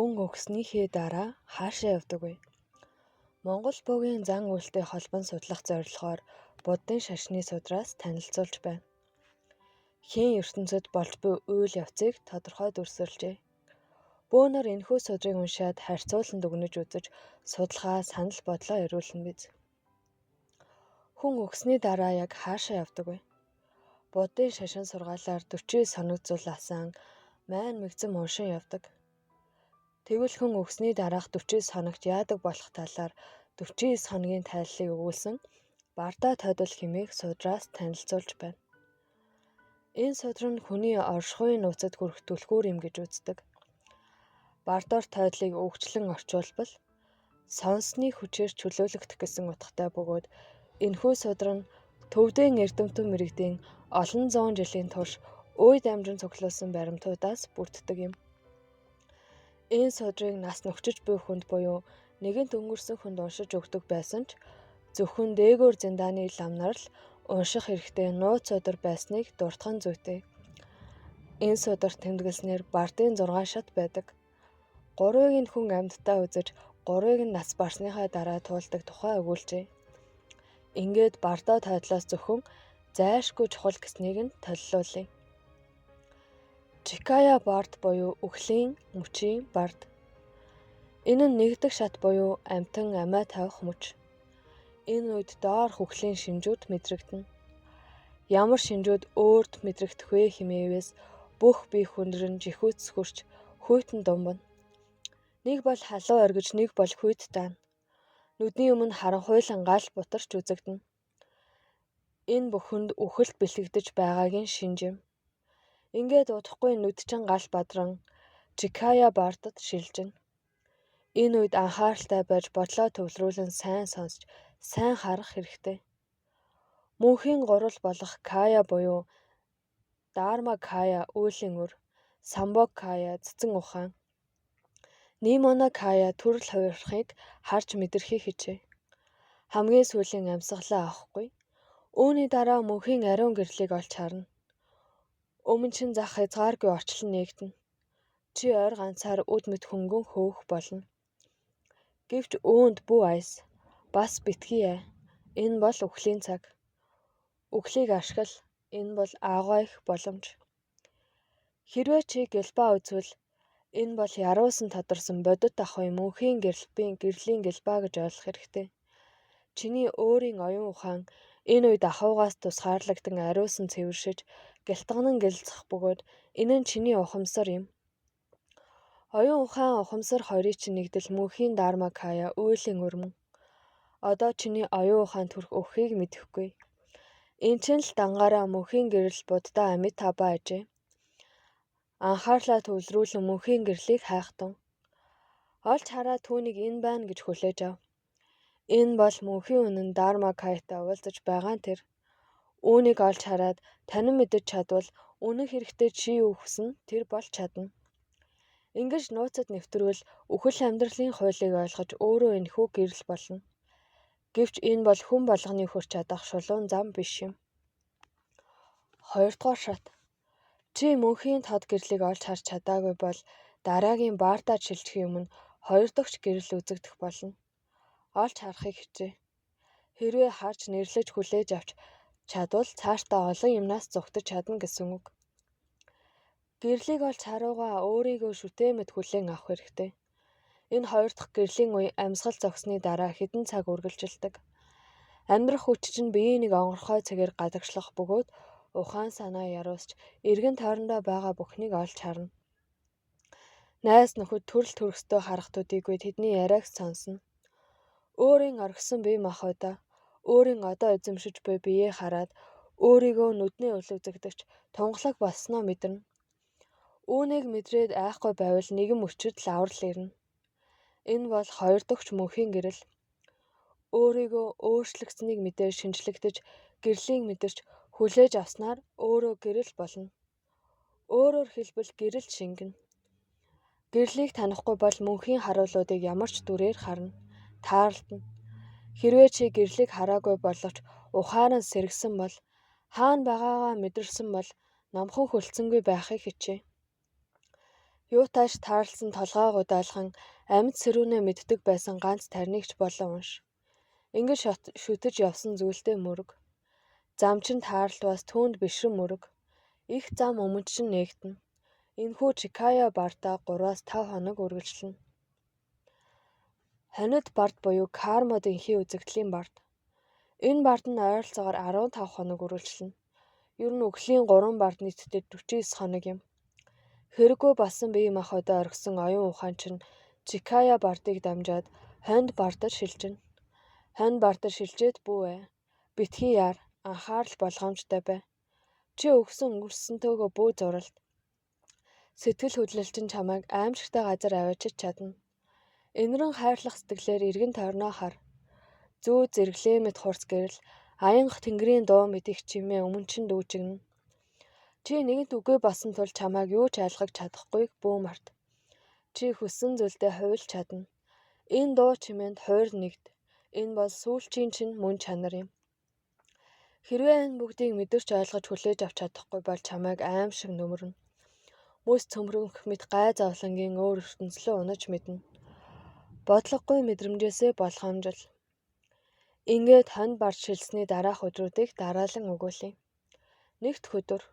Хүн өгснийхээ дараа хаашаа явдаг вэ? Монгол буугийн зан үйлтэй холбон судлах зорилгоор Буддын шашны судраас танилцуулж байна. Хийн ертөнцөд болж буй үйл явцыг тодорхой дүрсэлжээ. Бөөнөр энэхүү судрыг уншаад харьцуулан дүгнэж үзэж судалгаа санал бодлоо ирүүлнэ биз. Хүн өгсөний дараа яг хаашаа явдаг вэ? Буддын шашин сургаалаар 49 хоног зул асан майн мэгзэм уншин явдаг. Тэгвэл хүн өгсөний дараах 49 хоногт яадаг болох талаар 49 хоногийн тайллыг өгүүлсэн Бардаа Тодол хэмээх судраас танилцуулж байна. Энэ судар нь хүний оршихуйн нууцад хүрэх түлхүүр юм гэж үздэг. Бардор тойдлыг өвчлөн орчуулбал сонссны хүчээр чөлөөлөгдөх гэсэн утгатай бөгөөд энэхүү судар нь төвдийн эрдэмтэн мэргэдийн олон зуун жилийн турш үе дамжин цуглуулсан баримтуудаас бүрддэг юм. Энэ судрыг нас нөхчөж буй хүнд буюу нэгэнт өнгөрсөн хүнд уншиж өгдөг байсан ч зөвхөн дээгүүр зиндааны лам нар л унших хэрэгтэй нууц судар байсныг дуртах нь зүйтэй. Энэ сударт тэмдэглэснээр Бардын 6 шат байдаг. 3-ыг нь хүн амьддаа үзэж, 3-ыг нь нас барсныхаа дараа туулдаг тухай өгүүлжээ. Ингээд Бардаа тойдлоос зөвхөн зайлшгүй чухал гэснийг нь толилуулъя. Чикая Бард буюу үхлийн мөчийн бард. Энэ нь нэгдэх шат буюу амьтан амиа тавих мөч. Энэ үед доорх үхлийн шинжүүд мэдрэгдэнэ. Ямар шинжүүд өөрт мэдрэгдэх вэ хэмээвээс бүх бие хүндрэн жихүүц хөрч хүйтэн думбана. Нэг бол халуун оргиж, нэг бол хүйт таана. Нүдний өмнө харанхуйлан гал бутарч үзэгдэнэ. Энэ бүхэнд үхэлд бэлтгэгдэж байгаагийн шинж юм. Ингээд удахгүй нүд чинь гал бадран Чикая Бардад шилжинэ. Энэ үед анхааралтай байж бодлоо төвлөрүүлэн сайн сонсч, сайн харах хэрэгтэй. Мөнхийн гурал болох Кая буюу Дарма Кая үйлийн үр, Самбог Кая цэцэн ухаан, Нимона Кая төрөл хувирахыг харж мэдрэхийг хичээ. Хамгийн сүүлийн амьсгалаа авахгүй. Үүний дараа мөнхийн ариун гэрлийг олж харна. Өмнө чинь зах хязгааргүй орчлон нээгдэнэ. Чи ойр ганцаар үд мэд хөнгөн хөөх болно. Гэвч үүнд бүү аяс. Бас битгий ай. Энэ бол үхлийн цаг. Үхлийг ашигла. Энэ бол аугаа их боломж. Хэрвээ чи гэлба үзвэл энэ бол яруусан тодорсон бодит ахуйн мөнхийн гэрлийн гэлба гэж ойлгох хэрэгтэй. Чиний өөрийн оюун ухаан энэ үед ахуйгаас тусгаарлагдан ариусан цэвэршиж гялтганан гэлзэх бөгөөд энэ нь чиний ухамсар юм. Оюун ухаан ухамсар хоёрын чинь нэгдэл мөнхийн Дарма Кая үйлийн өрмөн. Одоо чиний оюун ухаан төрөх өхийг мэдэхгүй. Энэ чинь л дангаараа мөнхийн гэрэл Будда Амитаба ажээ. Анхаарлаа төвлөрүүлэн мөнхийн гэрлийг хайхтун. Олж хараад түүнийг энэ байна гэж хүлээж ав. Энэ бол мөнхийн үнэн Дарма Каятай уулзаж байгаа нь тэр. Үүнийг олж хараад танин мэдэж чадвал үнэн хэрэгтээ чи юу хүснэ тэр бол чадна. Ингэж нууцад нэвтрвэл үхэл амьдралын хуулийг ойлгож өөрөө энэхүү гэрэл болно. Гэвч энэ бол хүн болгоны хүрч чадах шулуун зам биш юм. Хоёрдугаар шат. Чи мөнхийн тод гэрлийг олж харж чадаагүй бол дараагийн баартаа шилжихийн өмнө хоёр дахь гэрэл үзэгдэх болно. Олж харахыг хичээ. Хэрвээ харж нэрлэж хүлээж авч чадвал цаашдаа олон юмнаас зугтаж чадна гэсэн үг. Гэрлийг олж харуугаа өөрийгөө шүтээмэд хүлээн авах хэрэгтэй. Энэ хоёр дахь гэрлийн үе амьсгал зогссоны дараа хэдэн цаг үргэлжилдэг. Амьдрах хүч чинь биеийн нэг онгорхой цагаар гадагшлах бөгөөд ухаан санаа яруусч эргэн тойрондоо байгаа бүхнийг олж харна. Найз нөхөд төрөл төрөстөө харах төдийгүй тэдний яриаг сонсно. Өөрийн орхисон бие махбодоо, өөрийн одоо эзэмшиж буй биеэ хараад өөрийгөө нүдний үл үзэгдэж тунгалаг болсноо мэдэрнэ. Үүнийг мэдрээд айхгүй байвал нэгэн мөчид л аврал ирнэ. Энэ бол хоёр дахь мөнхийн гэрэл. Өөрийгөө өөрчлөгдсөнийг мэдээж шинжлэгдэж, гэрлийн мэдэрч хүлээж авснаар өөрөө гэрэл болно. Өөрөөр хэлбэл гэрэл шингэнэ. Гэрлийг танихгүй бол мөнхийн харуулуудыг ямар ч дүрээр харна, таарлтана. Хэрвээ чи гэрлийг хараагүй боловч ухаан нь сэргэсэн бол хаана байгаагаа мэдэрсэн бол номхон хөлдсөнгүй байхыг хичээ. Юутайч таарласан толгой гудаалхан амьд сэрүүнээ мэддэг байсан ганц тарнигч болон унш. Ингэж шүтэж явсан зүйлдээ мөрөг. Зам чинь таарлаваас түүнд бишрэн мөрөг. Их зам өмнө чинь нээгдэнэ. Энэхүү Чикая бардаа 3-5 хоног үргэлжлэнэ. Хонид бард буюу Кармодын хий үзэгдлийн бард. Энэ бард нь ойролцоогоор 15 хоног үргэлжлэнэ. Ер нь үхлийн 3 бард нийтдээ 49 хоног юм. Хэрэггүй болсон бие махбодоо орхисон оюун ухаан чинь Чикая бардыг дамжаад хоньд бардад шилжинэ. Хонь бардад шилжээд бүү ээ. Битгий яар, анхаарал болгоомжтой бай. Чи өгсөн өнгөрсөнтэйгөө бүү зуралд. Сэтгэл хөдлөл чинь чамайг аимшигтай газар аваачиж чадна. Энэрэн хайрлах сэтгэлээр эргэн тойрноо хар. Зүү зэрэглээ мэт хурц гэрэл, аянга тэнгэрийн дуу мэт их чимээ өмнө чинь дүүжигнэ. Чи нэгэнт үгүй болсон тул чамайг юу ч айлгаж чадахгүйг бүү март. Чи хүссэн зүйлдээ хувилж чадна. Энэ дуу чимээнд хувир нэгд. Энэ бол сүүлчийн чинь мөн чанар юм. Хэрвээ энэ бүгдийг мэдэрч ойлгож хүлээж авч чадахгүй бол чамайг аимшиг нөмөрнө. Мөс цөмрөнх мэт гай зовлонгийн өөр ертөнцлөө унаж мэднэ. Бодлогогүй мэдрэмжээсээ болгоомжил. Ингээд хонь барж шилсний дараах өдрүүдийг дараалан өгүүлье. Нэгдэх өдөр.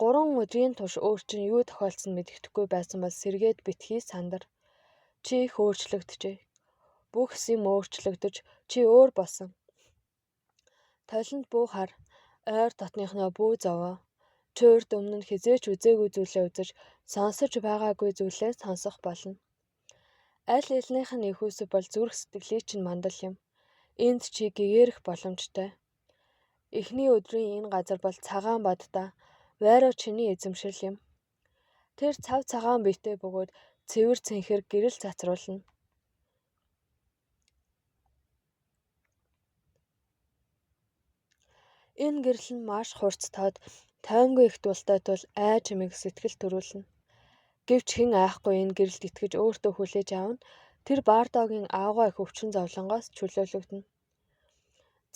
3 өдрийн турш өөр чинь юу тохиолдсон мэдэгдэхгүй байсан бол сэргээд битгий сандар. Чи их өөрчлөгдөжээ. Бүх юм өөрчлөгдөж чи өөр болсон. Толинд бүү хар, ойр дотныхноо бүү зовоо. Чи урд өмнө нь хэзээ ч үзээгүй зүйлээ үзэж, сонсож байгаагүй зүйлээ сонсох болно. Аль элнийх нь эхүүсэг бол зүрх сэтгэлийг чинь мандал юм. Энд чи гэгээрэх боломжтой. Эхний өдрийн энэ газар бол цагаан баддаа, вайруу чиний эзэмшил юм. Тэр цав цагаан биетэй бөгөөд цэвэр цэнхэр гэрэл цацруулна. Энэ гэрэл нь маш хурц тод, тоймгүй их дултай тул ай чимээг сэтгэл төрүүлнэ. Гэвч хэн айхгүй энэ гэрэлд итгэж өөртөө хүлээж авна, тэр Бардогийн аавгай их өвчин зовлонгоос чөлөөлөгдөнө.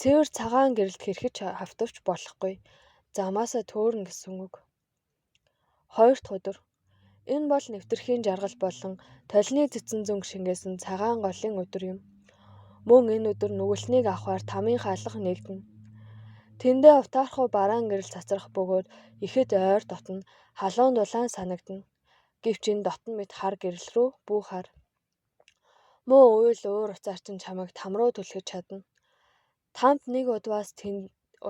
Цэвэр цагаан гэрэлд хэрхэж хавтавч болохгүй. Замаасаа төөрнө гэсэн үг. Хоёр дахь өдөр. Энэ бол нэвтэрхийн жаргал болон толины цэцэн зөнгө шингээсэн цагаан голын өдөр юм. Мөн энэ өдөр нүгэлтнийг авахар тамийн хаалга нээгдэнэ. Тэндээ утаархуу бараан гэрэл цацрах бөгөөд ихэд ойр дотно, халуун дулаан санагдана. Гэвч энэ дотно мэт хар гэрэл рүү бүү хар. Муу уйл уур уцаар чинь чамайг там руу түлхэж чадна. Тамд нэг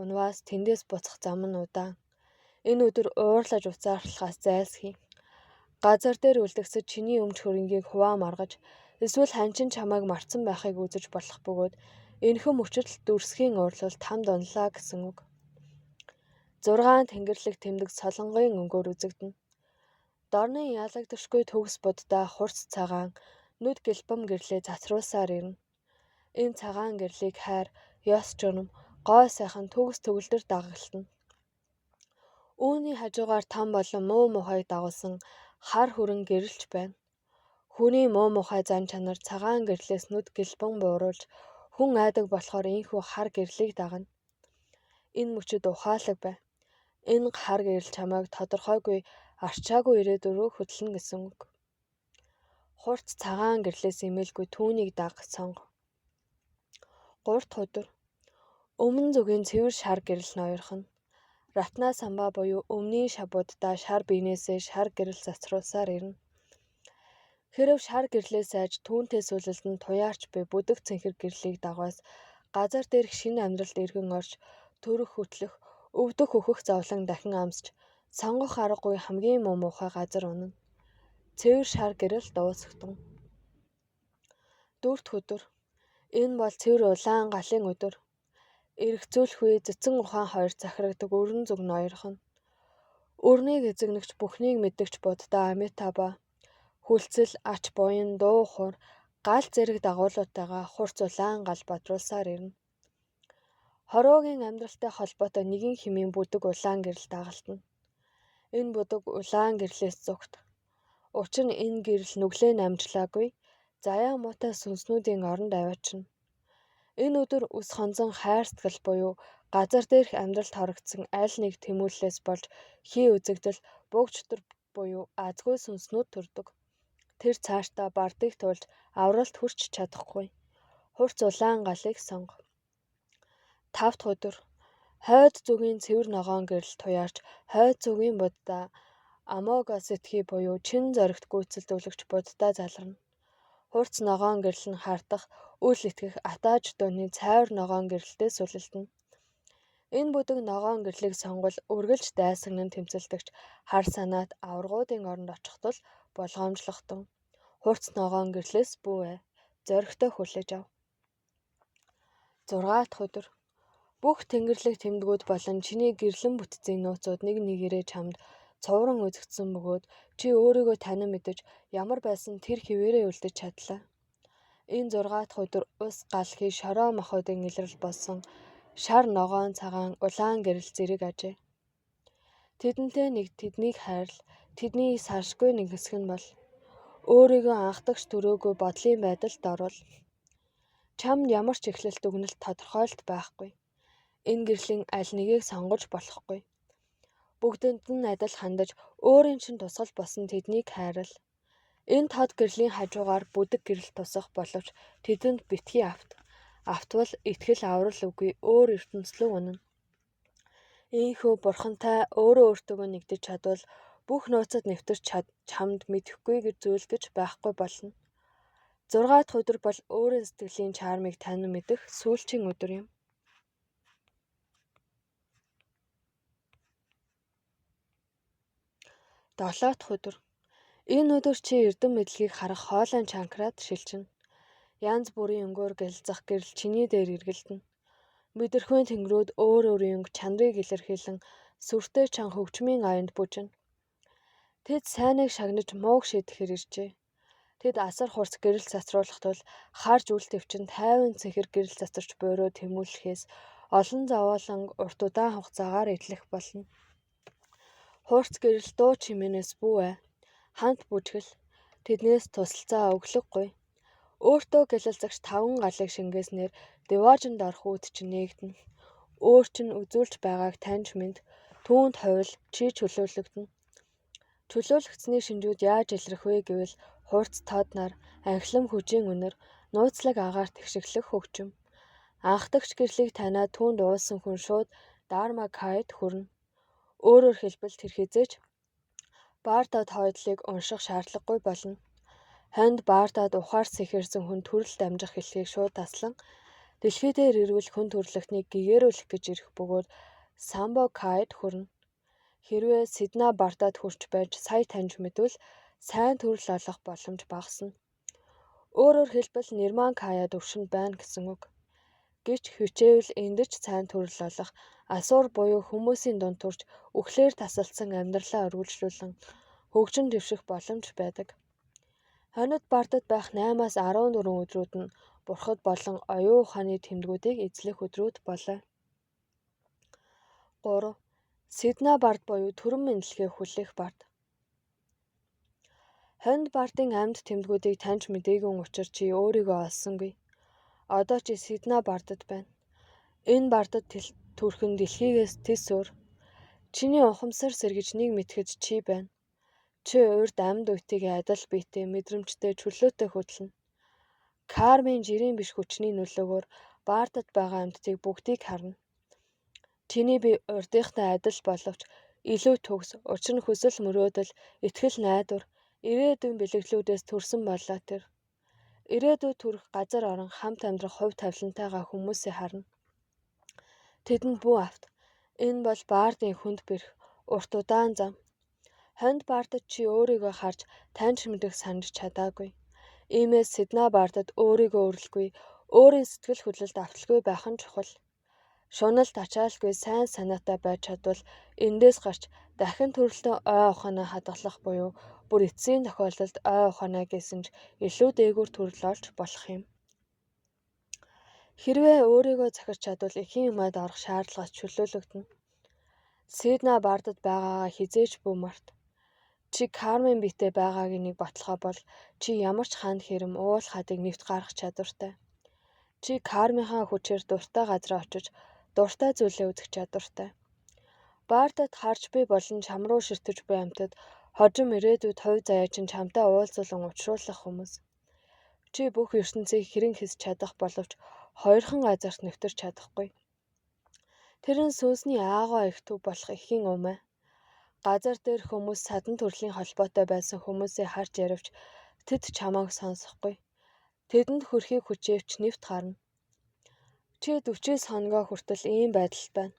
унваас тэндээс буцах зам нь удаан. Энэ өдөр уурлаж уцаарлахаас зайлсхий. Газар дээр үлдгэсэд чиний өмч хөрөнгийг хуваа маргаж эсвэл ханчин чамайг мартсан байхыг үзэж болох бөгөөд энэхүү мөчид дүрсхийн уурлал тамд унлаа гэсэн үг. 6 тэнгэрлэг тэмдэг солонгын өнгөөр үзэгдэнэ. Дорнын ялагдашгүй төгс буддаа хурц цагаан нүд гэлбэм гэрлээ цацруулсаар ирнэ. Энэ цагаан гэрлийг хайр, ёс журам, гой сайхан төгс төгөлдөр дагалдана. Үүний хажуугаар там болон муу мухайг дагуулсан хар хүрэн гэрэлж байна. Хүний муу мухай зан чанар цагаан гэрлээс нүд гэлбэн бууруулж хүн айдаг болохоор ийнхүү хар гэрлийг дагана. Энэ мөчид ухаалаг бай. Энэ хар гэрэл чамайг тодорхойгүй арчаагүй ирээдүй рүү хөдлөнө гэсэн үг. Хурц цагаан гэрлээс имэлгүй түүнийг даг сонго. 3 дахь өдөр. Өмнө зүгийн цэвэр шар гэрэл ноёрхоно. Ратна самба буюу өмнийн шавбуудаа шар биенээсээ шар гэрэл цацруулсаар ирнэ. Хэрэв шар гэрлээс айж түүнтэй сүлэлд нь туяарч буй бүдэг цэнхэр гэрлийг дагваас газар дээрх шинэ амьдралд эргэн орж төрөх хөтлөх, өвдөх өөхөх зовлон дахин амсч сонгох аргагүй хамгийн муу муухай газар унана. Цэвэр шар гэрэл дуусгатан. 4 дахь өдөр. Энэ бол цэвэр улаан галын өдөр. Эргэцүүлэхүй цэцэн ухаан хоёр захирагдаг өрн зүг ноёрхоно. Өрнийг эзэгнэгч бүхнийг мэддэгч буддаа Амитаба хүлцэл, ач буян, дуу хур, гал зэрэг дагуулуутайгаа хурц улаан гал бадруулсаар ирнэ. Хороогийн амьдралтай холбоотой нэгэн хэмээн бүдэг улаан гэрэл дагалдана. Энэ бүдэг улаан гэрлээс зүгт. Учир нь энэ гэрэл нүглээ намжлаагүй заяа муутай сүнснүүдийн оронд аваачна. Энэ өдөр үс хонзон хайр сэтгэл буюу газар дээрх амьдралд хорогдсон аль нэг тэмүүллээс болж хий үзэгдэл буг чөтгөр буюу азгүй сүнснүүд төрдөг. Тэр цаашдаа бардыг туулж авралт хүрч чадахгүй. Хурц улаан галыг сонго. 5 дахь өдөр. Хойд зүгийн цэвэр ногоон гэрэл туяарч хойд зүгийн будда Амогаситхи буюу чин зоригт гүйцэлдүүлэгч будда заларна. Хурц ногоон гэрэл нь хардах, үл итгэх Атаж дууны цайвар ногоон гэрэлтэй сүлэлдэнэ. Энэ бүдэг ногоон гэрлийг сонгол үргэлж дайсагнан тэмцэлдэгч хар санаат аваргуудын оронд очих тул болгоомжлохтун. Хурц ногоон гэрлээс бүү ай. Зоригтой хүлээж ав. 6 дахь өдөр. Бүх тэнгэрлэг тэмдгүүд болон чиний гэрлэн бүтцийн нууцуд нэг нэгээрээ чамд цувран үзэгдсэн бөгөөд чи өөрийгөө танин мэдэж ямар байсан тэр хэвээрээ үлдэж чадлаа. Энэ 6 дахь өдөр ус гал хий шороо махуудын илрэл болсон шар ногоон цагаан улаан гэрэл зэрэг ажээ. Тэдэнтэй нэг тэднийг хайрл, тэдний саршгүй нэг хэсэг нь бол. Өөрийгөө анхдагч төрөөгүй бодлын байдалд оруул. Чамд ямар ч эхлэлт дүгнэлт тодорхойлолт байхгүй. Энэ гэрлийн аль нэгийг сонгож болохгүй. Бүгдэнд нь адил хандаж өөрийн чинь тусгал болсон тэднийг хайрл. Энэ тод гэрлийн хажуугаар бүдэг гэрэл тусах боловч тэдэнд битгий авт. Автвал итгэл аврал үгүй өөр ертөнцлөг унана. Ийхүү бурхантай өөрөө өөртөөгөө нэгдэж чадвал бүх нууцад нэвтэрч чамд мэдэхгүй гэж зүйл гэж байхгүй болно. 6 дахь өдөр бол өөрийн сэтгэлийн чармыг танин мэдэх сүүлчийн өдөр юм. 7 дахь өдөр. Энэ өдөр чи эрдэм мэдлэгийг харах хоолойн чанкрад шилжинэ. Янз бүрийн өнгөөр гялзах гэрэл чиний дээр эргэлдэнэ. Мэдрэхүйн тэнгэрүүд өөр өөрийн өнгө чанарыг илэрхийлэн сүртэй чан хөгжмийн аянд бүжинэ. Тэд сайныг шагнаж мууг шидэхээр иржээ. Тэд асар хурц гэрэл цацруулах тул харж үл тэвчин тайван цэнхэр гэрэл цацарч буйруу тэмүүлэхээс олон зовоолон урт удаан хугацаагаар эдлэх болно. Хурц гэрэл дуу чимээнээс бүү ай. Хамт бүжгэл. Тэднээс тусалцаа өглөггүй. Өөртөө гялалзагч таван галыг шингээснээр деважинд орох үүд чинь нээгдэнэ. Өөр чинь үзүүлж байгааг таньж мэд түүнд хувил чи чөлөөлөгдөнө. Чөлөөлөгдсөний шинжүүд яаж илрэх вэ гэвэл хурц тод нар, анхлан хүжийн үнэр, нууцлаг агаарт тэгшиглэх хөгжим. Анхдагч гэрлийг таниад түүнд уулсан хүн шууд Дарма Кайд хүрнэ. Өөрөөр хэлбэл тэр хэзээ ч Бардад хойдлыг унших шаардлагагүй болно. Хоньд Бардад ухаар сэхээрсэн хүн төрөл дамжих хэлхийг шууд таслан дэлхий дээр ирвэл хүн төрөлхтнийг гэгээрүүлэх гэж ирэх бөгөөд Самбо Кайд хүрнэ. Хэрвээ Сидна Бардад хүрч байж сая таньж мэдвэл сайн төрөл олох боломж багасна. Өөрөөр хэлбэл Нирман Кая төвшөнд байна гэсэн үг. Гэвч хичээвэл энд ч сайн төрөл олох, асуур буюу хүмүүсийн дунд төрж үхлээр тасалдсан амьдралаа үргэлжлүүлэн хөгжин дэвших боломж байдаг. Хонид Бардад байх 8-аас 14 өдрүүд нь Бурхад болон оюун ухааны тэмдгүүдийг эзлэх өдрүүд болоо. 3. Сидна Бард буюу төрөн мэдлэгээ хүлээх бард. Хонид Бардын амьд тэмдгүүдийг таньж мдээгүй учир чи өөрийгөө олсонгүй. Одоо чи Сидна Бардад байна. Энэ бардад төрхөн дэлхийгээс тэс өөр. Чиний ухамсар сэргэж нэг мэтгэж чи байна. Чи урьд амьд үетэйгээ адил биетэй мэдрэмжтэй чөлөөтэй хөдлөнө. Кармын жирийн биш хүчний нөлөөгөөр баардад байгаа амьтдыг бүгдийг харна. Чиний бие урдынхтай адил боловч илүү төгс, учир нь хүсэл мөрөөдөл, итгэл найдвар, ирээдүйн бэлэглүүдээс төрсөн боллоо тэр. Ирээдүйд төрөх газар орон хамт амьдрах хувь тавилантайгаа хүмүүсээ харна. Тэдэнд бүү авт. Энэ бол баардын хүнд бэрх, урт удаан зам. Хоньд баардад чи өөрийгөө харж таньж мэдэх санаж чадаагүй. Иймээс Сидна баардад өөрийгөө өрлөгүй, өөрийн сэтгэл хөдлөлд авталгүй байх нь чухал. Шуналд ачаалгүй сайн санаатай байж чадвал эндээс гарч дахин төрөлтөө ой ухаанаа хадгалах буюу бүр эцсийн тохиолдолд ой ухаанаа гэсэн ч илүү дээгүүр төрөл олж болох юм. Хэрвээ өөрийгөө захирч чадвал эхийн юмад орох шаардлагаас чөлөөлөгдөнө. Сидна баардад байгаагаа хэзээ ч бүү март. Чи Кармен биетэй байгааг нэг баталгаа бол чи ямар ч ханд хэрэм уул хадыг нэвт гаргах чадвартай. Чи Кармынхаа хүчээр дуртай газар очиж дуртай зүйлээ үзэх чадвартай. Баардад харж буй болон чам руу ширтэж буй амьтад Хожим ирээдүйд хувь заяа чинь чамтай уулзуулан учруулах хүмүүс. Чи бүх ертөнцийг хэрэн хэсэж чадах боловч хоёрхан газарт нэвтэрч чадахгүй. Тэр нь сүнсний аагаа эх төв болох эхийн умай. Газар дээр хүмүүс садан төрлийн холбоотой байсан хүмүүсээ харж яривч тэд чамайг сонсохгүй. Тэдэнд хүрэхийг хүчээвч нэвт гарна. Чи 49 хоногоо хүртэл ийм байдалд байна.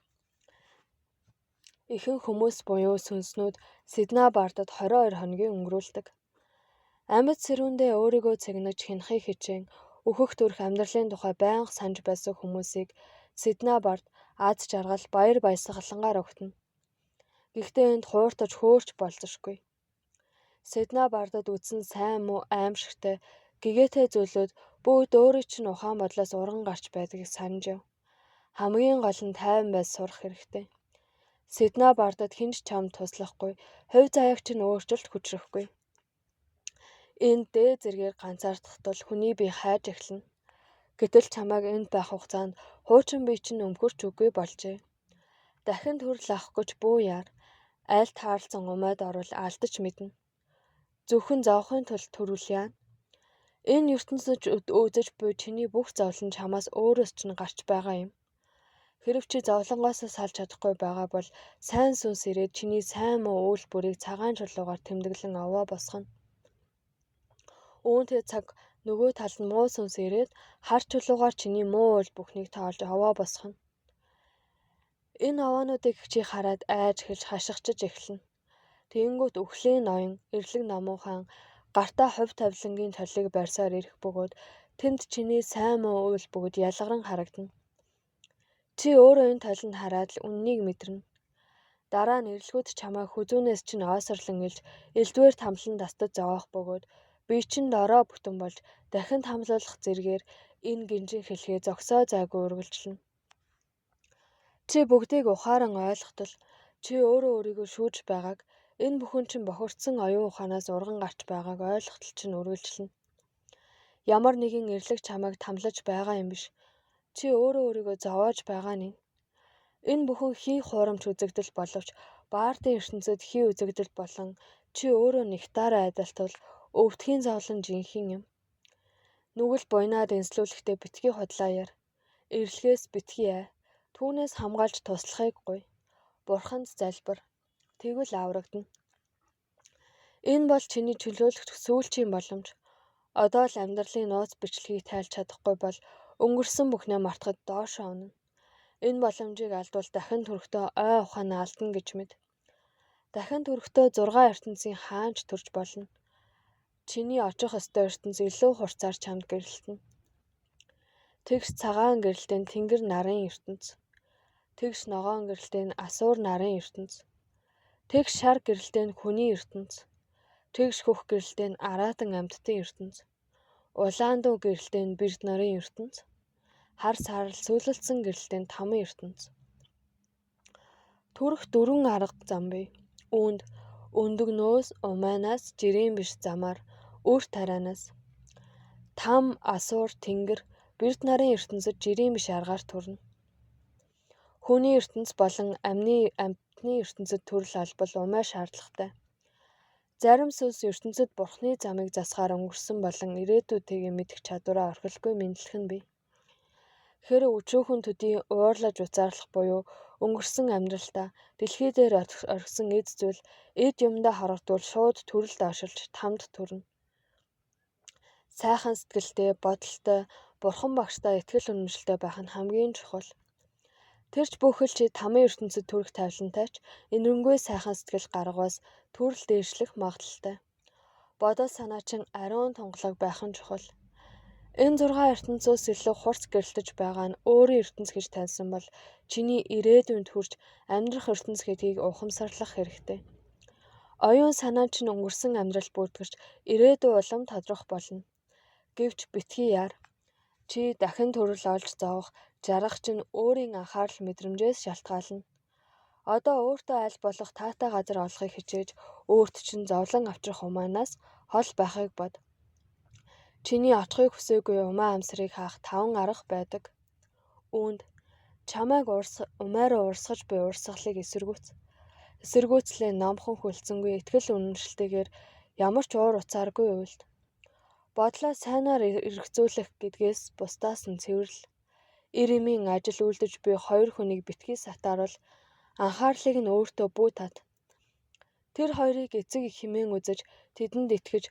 Ихэнх хүмүүс буюу сүнснүүд Седна бардад 22 хоногийг өнгөрүүлдэг. Амьд сэрүүндээ өөрийгөө цэгнэж хянахыг хичээн өөхөх төрөх амьдралын тухай байнга санаж байсан хүмүүсийг Седна бард аз жаргал, баяр баясгалангаар өгтөнө. Гэхдээ энд хууртаж хөөрч болзошгүй. Седна бардад үзсэн сайн муу аимшигтай гэгээтэй зүйлүүд бүгд өөрийн чинь ухаан бодлоос урган гарч байдгийг санаж яв. Хамгийн гол нь тайван байж сурах хэрэгтэй. Седна бардад хэн ч чамд туслахгүй, хувь заяаг чинь өөрчилж хүчрэхгүй. Энд дээд зэргээр ганцаардах тул хүний бие хайж эхэлнэ. Гэтэл чамайг энд байх хугацаанд хуучин бие чинь өмхөрч үгүй болжээ. Дахин төрөл авах гэж бүү яар. Аль таарласан умайд орвол алдаж мэднэ. Зөвхөн зовохын тулд төрүүл яана. Энэ ертөнцид үзэж буй чиний бүх зовлон чамаас өөрөөс чинь гарч байгаа юм. Хэрэв чи зовлонгоос салж чадахгүй байгаа бол сайн сүнс ирээд чиний сайн муу үйл бүрийг цагаан чулуугаар тэмдэглэн овоо босгоно. Үүнтэй цаг нөгөө талд нь муу сүнс ирээд хар чулуугаар чиний муу үйл бүхнийг тоолж овоо босгоно. Энэ овоонуудыг чи хараад айж эхэлж хашгичиж эхэлнэ. Тэгэнгүүт үхлийн ноён, эрлэг номуухан гартаа хувь тавилангийн толийг барьсаар ирэх бөгөөд тэнд чиний сайн муу үйл бүгд ялгаран харагдана. Чи өөрөө энэ толинд хараад л үнэнийг мэдэрнэ. Дараа нь эрлэгүүд чамайг хүзүүнээс чинь ойсорлон илж элдвээр тамлан дастаж зовоох бөгөөд бие чинь дорой бүтэн болж дахин тамлуулах зэргээр энэ гинжин хэлхээ зогсоо зайгүй үргэлжлэнэ. Чи бүгдийг ухаан ойлгохтол чи өөрөө өөрийгөө шүүж байгааг энэ бүхэн чинь бохирдсон оюун ухаанаас урган гарч байгааг ойлгохтол чинь үргэлжлэнэ. Ямар нэгэн эрлэг чамайг тамлаж байгаа юм биш. Чи өөрөө өөрийгөө зовоож байгаа нь. Энэ бүхэн хий хуурамч үзэгдэл боловч баардын ертөнцид хий үзэгдэл болон чи өөрөө нэгтаараа айдалтвал өвдгийн зовлон жинхэнэ юм. Нүгэл буйнаад энслүүлэхдээ битгий худлаа яар. Эрлэгээс битгий ай. Түүнээс хамгаалж туслахыг гуй. Бурханд залбир. Тэгвэл аврагдана. Энэ бол чиний чөлөөлөх сүүлчийн боломж. Одоо л амьдралын нууц бичлэгийг тайлж чадахгүй бол өнгөрсөн бүхнээ мартахад доошоо унана. Энэ боломжийг алдвал дахин төрөхдөө ой ухаанаа алдана гэж мэд. Дахин төрөхдөө 6 ертөнцийн хаанч төрж болно. Чиний очих ёстой ертөнц илүү хурцаар чамд гэрэлтэнэ. Тэгш цагаан гэрэлтэй нь тэнгэр нарын ертөнц. Тэгш ногоон гэрэлтэй нь асуур нарын ертөнц. Тэгш шар гэрэлтэй нь хүний ертөнц. Тэгш хөх гэрэлтэй нь араатан амьтдын ертөнц. Улаан дуу гэрэлтэй нь бэрд нарын ертөнц. Хар саарал сүлэлдсэн гэрэлтэй нь таман ертөнц. Төрөх дөрвөн арга зам бий. Үүнд өндөгнөөс, умайнаас, жирийн биш замаар, үр тарианаас там, асуур, тэнгэр, бэрд нарын ертөнцид жирийн биш аргаар төрнө. Хүний ертөнц болон амьтны ертөнцид төрөл олбол умай шаардлагатай. Зарим сүнс ертөнцид бурхны замыг засахаар өнгөрсөн болон ирээдүйтэйгээ мэдэх чадвараа орхилгүй мэндлэх нь бий. Хэрэв өчүүхэн төдий уурлаж уцаарлах буюу өнгөрсөн амьдралдаа дэлхий дээр орхисон эд зүйл эд юмдаа хорогдвол шууд төрөл доошилж тамд төрнө. Сайхан сэтгэлтэй, бодолтой, бурхан багштай итгэл үнэмшилтэй байх нь хамгийн чухал. Тэр ч бүхэл чи тамын ертөнцид төрөх тавилантай ч энэрэнгүй сайхан сэтгэл гаргаваас төрөл дээшлэх магадлалтай. Бодол санаа чинь ариун тунгалаг байх нь чухал. Энэ 6 ертөнцөөс илүү хурц гэрэлтэж байгаа нь өөрийн ертөнц гэж таньсан бол чиний ирээдүйн төрж амьдрах ертөнц гэдгийг ухамсарлах хэрэгтэй. Оюун санаа чинь өнгөрсөн амьдрал бүртгэж ирээдүй улам тодрох болно. Гэвч битгий яар. Чи дахин төрөл олж зовох жаргах чинь өөрийн анхаарал мэдрэмжээс шалтгаална. Одоо өөртөө аль болох таатай газар олохыг хичээж өөрт чинь зовлон авчрах умайнаас хол байхыг бод. Чиний очихыг хүсээгүй умай амьсрыг хаах 5 арга байдаг. Үүнд чамайг умай руу урсгаж буй урсгалыг эсэргүүц. Эсэргүүцлээ номхон хүлцэнгүй итгэл үнэмшилтэйгээр ямар ч уур уцааргүй уйлд. Бодлоо сайнаар эргэцүүлэх гэдгээс бусдаас нь цэвэрлэл. Эр эмийн ажил үйлдэж буй хоёр хүнийг битгий сатааруул, анхаарлыг нь өөртөө бүү тат. Тэр хоёрыг эцэг эх хэмээн үзэж, тэдэнд итгэж,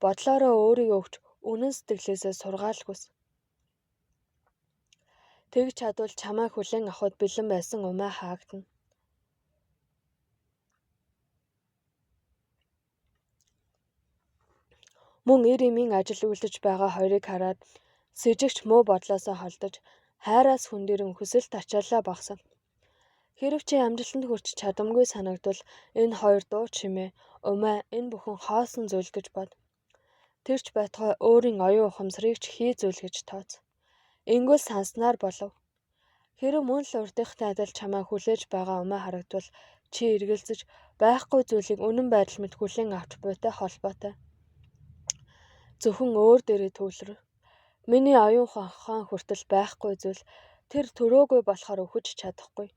бодлоороо өөрийгөө өгч, үнэн сэтгэлээсээ сургаал хүс. Тэгж чадвал чамайг хүлээн авахад бэлэн байсан умай хаагдана. Мөн эр эмийн ажил үйлдэж байгаа хоёрыг хараад сэжигч муу бодлоосоо холдож, хайраас хөндийрөн хүсэлт ачааллаа багасгав. Хэрэв чи амжилтанд хүрч чадамгүй санагдвал энэ хоёр дуу чимээ, умай энэ бүхэн хоосон зүйл гэж бод. Тэр ч байтугай өөрийн оюун ухамсарыг ч хий зүйл гэж тооц. Ингүүл санснаар болов. Хэрэв мөн л урдынхтай адил чамайг хүлээж байгаа умай харагдвал чи эргэлзэж байхгүй зүйлийг үнэн байдал мэт хүлээн авч буйтай холбоотой. Зөвхөн өөр дээрээ төвлөр. Миний оюун ухаан хүртэл байхгүй зүйл тэр төрөөгүй болохоор өгч чадахгүй.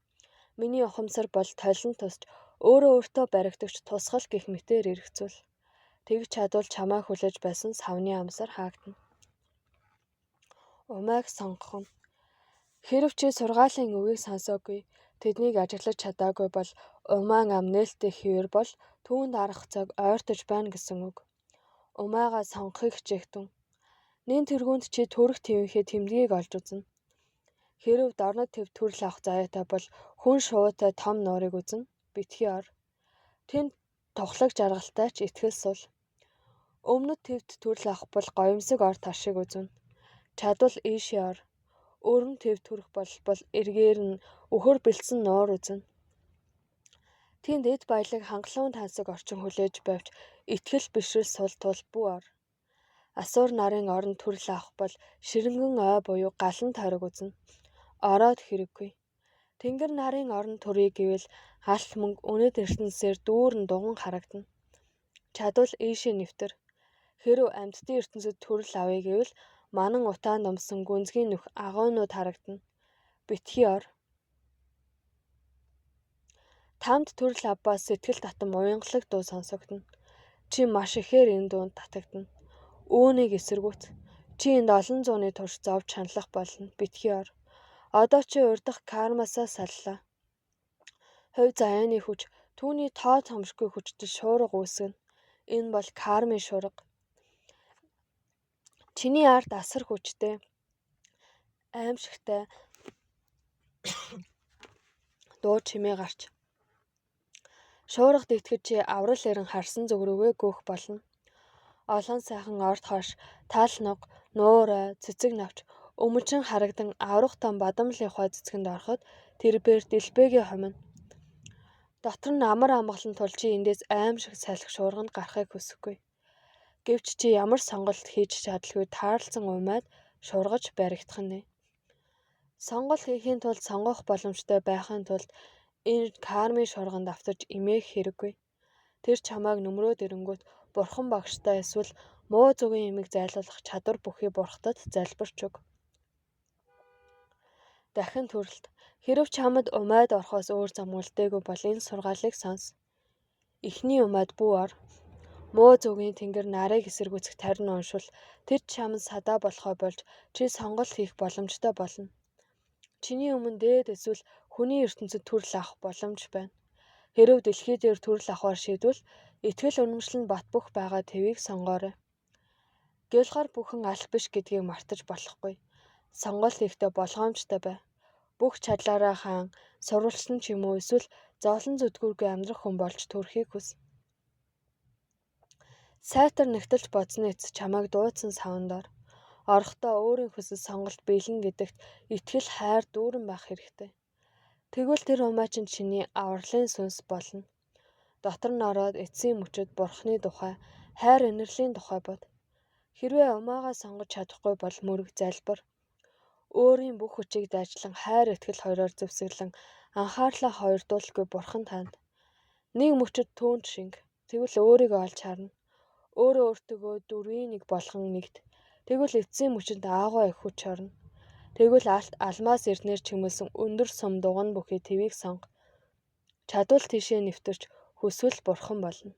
Миний ухамсар бол толин тусч өөрөө өөртөө баригдагч тусгал гэх мэтээр эргэцүүл. Тэгж чадвал чамайг хүлээж байсан савны амсар хаагдана. Умайг сонгох нь. Хэрэв чи сургаалын үгийг сонсоогүй, тэднийг ажиглаж чадаагүй бол умаан ам нээлттэй хэвээр бол түүнд арах цаг ойртож байна гэсэн үг. Умайгаа сонгохыг хичээхтэн. Нин тэргуунд чи төрөх твийнхээ тэмдгийг олж үзнэ. Хэрэв дорнод төв төрөл авах заяатай бол хүн шувуутай том нуурыг үзнэ. Битгий ор. Тэнд тухлаг жаргалтай ч итгэл сул. Өмнөд твд төрөл авах бол гоёмсог ор таршиг үзнэ. Чадвал ийшээ ор. Өрн төв төрөх бол эргээр нь өхөр бэлдсэн нуур үзнэ. Тэнд эд баялаг хангалуун тансаг орчин хүлээж байвч итгэл бишрэл сул тул бүү ор. Асуур нарын оронд төрөл авах бол ширэнгэн ой буюу галан тойрог үзнэ. Ороод хэрэггүй. Тэнгэр нарын оронд төрье гэвэл алт мөнгө үнэт ертөнцөөр дүүрэн дуган харагдана. Чадвал ийшээ нэвтэр. Хэрэв амьтдын ертөнцөд төрөл авъя гэвэл манан утаанд өмсөн гүнзгий нүх агуйнууд харагдана. Битгий ор. Тамд төрөл авбаас сэтгэл татам уянгалаг дуу сонсогдоно. Чи маш ихээр энэ дуунд татагдана. Үүнийг эсэргүүц. Чи энд олон зууны турш зовж шаналлах болно. Битгий ор. Одоо чи урдах кармасаа саллаа. Хувь заяаны хүч түүний тоо томшгүй хүчтэй шуурга үүсгэнэ. Энэ бол кармын шуурга. Чиний ард асар хүчтэй, аимшигтай дуу чимээ гарч шуурга дэгдэхэд чи аврал ирэн харсан зүг рүүгээ гөөх болно. Олон сайхан орд хойш таал нуг, нуур ой, цэцэг навч өмөржин харагдан аврах том бадамлын хой цэцгэнд ороход тэрбээр дэлбэгээ хомино. Дотор нь амар амгалан тул чи эндээс аимшиг салхи шуурганд гарахыг хүсэхгүй. Гэвч чи ямар сонголт хийж чадалгүй таарласан умайд шуургаж баригдах нь. Сонголт хийхийн тулд сонгох боломжтой байхын тулд энэ кармын шуурганд автаж эмээх хэрэггүй. Тэр чамайг нөмрөөд ирэнгүүт бурхан багштай эсвэл муу зүгийн эмийг зайлуулах чадвар бүхий бурхтад залбирч өг. Дахин төрөлт. Хэрэв чамд умайд орохоос өөр зам үлдээгүй бол энэ сургаалыг сонс. Эхний умайд бүү ор. Муу зүгийн тэнгэр нарыг эсэргүүцэх тарин уншвал тэр чамд садаа болохоо болж чи сонголт хийх боломжтой болно. Чиний өмнө дээд эсвэл хүний ертөнцөд төрөл авах боломж байна. Хэрэв дэлхий дээр төрөл авахар шийдвэл итгэл үнэмшил нь бат бөх байгаа твийг сонгоорой. Гялгар бүхэн алт биш гэдгийг мартаж болохгүй. Сонголт хийхдээ болгоомжтой бай. Бүх чадлаараа хаан, сурвалжсан ч юм уу эсвэл зовлон зүдгүүргүй амьдрах хүн болж төрөхийг хүс. Сайтар нэгтэлж бодсоны эцэс чамайг дуудсан саванд ор. Орохдоо өөрийн хүсэл сонголт биелнэ гэдэгт итгэл хайр дүүрэн байх хэрэгтэй. Тэгвэл тэр умай чинь чиний авралын сүнс болно. Дотор нь ороод эцсийн мөчөд бурхны тухай, хайр инэрлийн тухай бод. Хэрвээ умаагаа сонгож чадахгүй бол мөрөг залбир. Өөрийн бүх хүчийг дайчлан хайр итгэл хоёроор зэвсэглэн анхаарлаа хоёрдуулгүй бурхан танд. Нэг мөчөд түүнд шинг. Тэгвэл өөрийгөө олж харна. Өөрөө өөртөөгөө дөрвийн нэг болгон нэгт. Тэгвэл эцсийн мөчөнд аагаа их хүч орно. Тэгвэл алт алмаас эрднээр чимэлсэн өндөр сум дуган бүхий твийг сонго. Чадвал тийшээ нэвтэрч, хүсвэл бурхан болно.